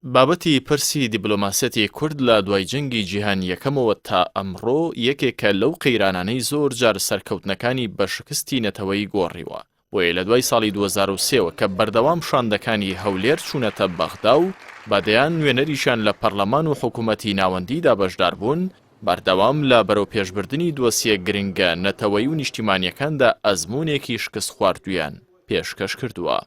بابەتی پرسی دیبلۆماسیەتی کورد لە دوای جەنگی جیهانی یەکەمەوە تا ئەمڕۆ یەکێکە لەو قەیرانانەی زۆر جار سەرکەوتنەکانی بە شکستی نەتەوەیی گۆڕیوە. بۆیە لە دوای ساڵی 2003 وە کە بەردەوام شاندەکانی هەولێر چوونەتە بەغدا و بە دەیان نوێنەریشیان لە پەرلەمان و حکوومەتی ناوەندیدا بەشدار بوون، بەردەوام لە بەرەوپێشبردنی دۆسیە گرنگە نەتەوەیی و نیشتیمانییەکاندا ئەزموونێکی شکستخواردوویان پێشکەش کردووە.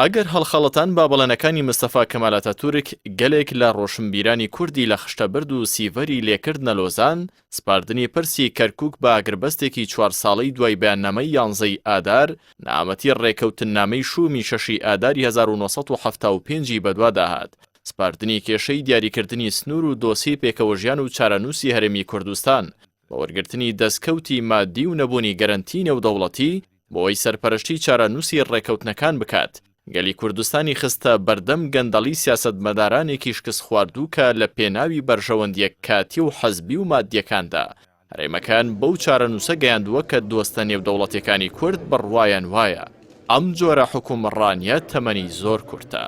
ئەگەر هەڵخەڵەتان بە بەڵێنەکانی مستەفا کەمال ئەتاتورک گەلێک لە ڕۆشنبیرانی کوردی لە خشتە برد و سیڤەری لێکردنە لۆزان، سپاردنی پرسی کەرکوک بە ئاگربەستێکی چوار ساڵەی دوای بەیاننامەی یانزەی ئادار، نەهامەتی ڕێکەوتننامەی شوومی شەشی ئاداری 1975 ی بەدوادا هات، سپاردنی کێشەی دیاریکردنی سنوور و دۆسیەی پێکەوەژیان و چارەنووسی هەرێمی کوردستان بە وەرگرتنی دەستکەوتی مادی و نەبوونی گەرەنتی نێودەوڵەتی بۆوەی سەرپەرشتی چارەنووسی ڕێکەوتنەکان بکات، گەلی کوردستانی خستە بەردەم گەندەڵی سیاسەتمەدارانێکی شکستخواردوو کە لە پێناوی بەرژەوەندییە کاتی و حزبی و مادییەکاندا هەرێمەکەیان بەو چارەنووسە گەیاندووە کە دۆستە نێودەوڵەتیەکانی کورد بڕوایان وایە ئەم جۆرە حوکمڕانییە تەمەنی زۆر کورتە.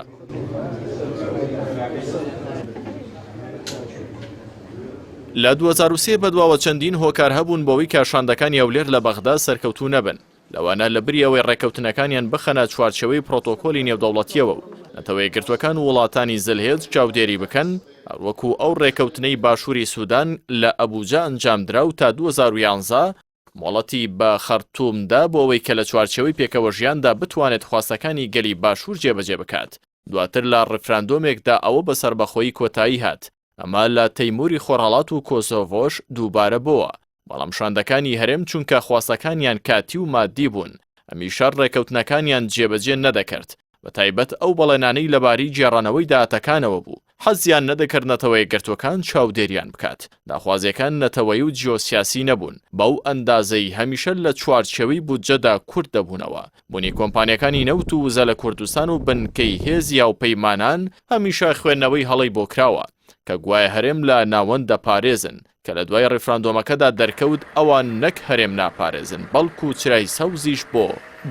لە 2003 بەدواوە چەندین هۆکار هەبوون بۆوەی کە شاندەکانی هەولێر لە بەغدا سەرکەوتوو نەبن، لەوانە لەبری ئەوەی ڕێککەوتنەکانیان بخەنە چوارچێوەی پرۆتۆکۆلی نێودەوڵەتییەوە و نەتەوەیەکگرتووەکان و وڵاتانی زلهێز چاودێری بکەن، هەروەکو ئەو ڕێککەوتنەی باشووری سودان لە ئەبوجا ئەنجامدرا و تا 2011 مۆڵەتی بە خەرتوم دا بۆ ئەوەی کە لە چوارچێوەی پێکەوەژیاندا بتوانێت خواستەکانی گەلی باشوور جێبەجێ بکات. دواتر لە ڕیفراندۆمێکدا ئەوە بە سەربەخۆیی کۆتایی هات. ئەمە لە تەیموری خۆرهەڵات و کۆسۆڤۆش دووبارە بۆوە. بەڵام شاندەکانی هەرێم چونکە خواستەکانیان کاتی و مادی بوون، هەمیشە ڕێکەوتنەکانیان جێبەجێ نەدەکرد، بەتایبەت ئەو بەڵێنانەی لەبارەی گێڕانەوەی داهاتەکانەوە بوو، حەزیان نەدەکرد نەتەوەیەکگرتووەکان چاودێریان بکات. داخوازییەکان نەتەوەیی و جیۆسیاسی نەبوون، بەو ئەندازەی هەمیشە لە چوارچێوەی بودجەدا کورت دەبوونەوە. بوونی کۆمپانیاکانی نەوت و وزە لە کوردستان و بنکەی هێزی هاوپەیمانان هەمیشە خوێندنەوەی هەڵەی بۆ کراوە، کە گوایە هەرێم لە ناوەند دەپارێزن، کە لە دوای ڕیفراندۆمەکەدا دەرکەوت ئەوان نەک هەرێم ناپارێزن بەڵکو چرای سەوزیش بۆ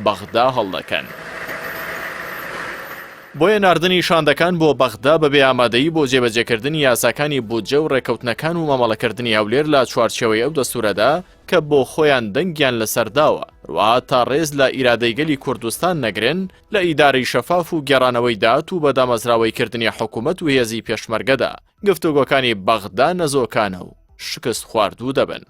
بەغدا هەڵدەکەن. بۆیە ناردنی شاندەکان بۆ بەغدا بەبێ ئامادەیی بۆ جێبەجێکردنی یاساکانی بودجە و ڕێککەوتنەکان و مامەڵەکردنی هەولێر لە چوارچێوەی ئەو دەستورەدا کە بۆ خۆیان دەنگیان لەسەر داوە، هەروەها تا ڕێز لە ئیرادەی گەلی کوردستان نەگرن لە ئیدارەی شەفاف و گێڕانەوەی داهات و بەدامەزراوەیکردنی حکومەت و هێزی پێشمەرگەدا، گفتوگۆکانی بەغدا نەزۆکانە و شکستخواردوو دەبن.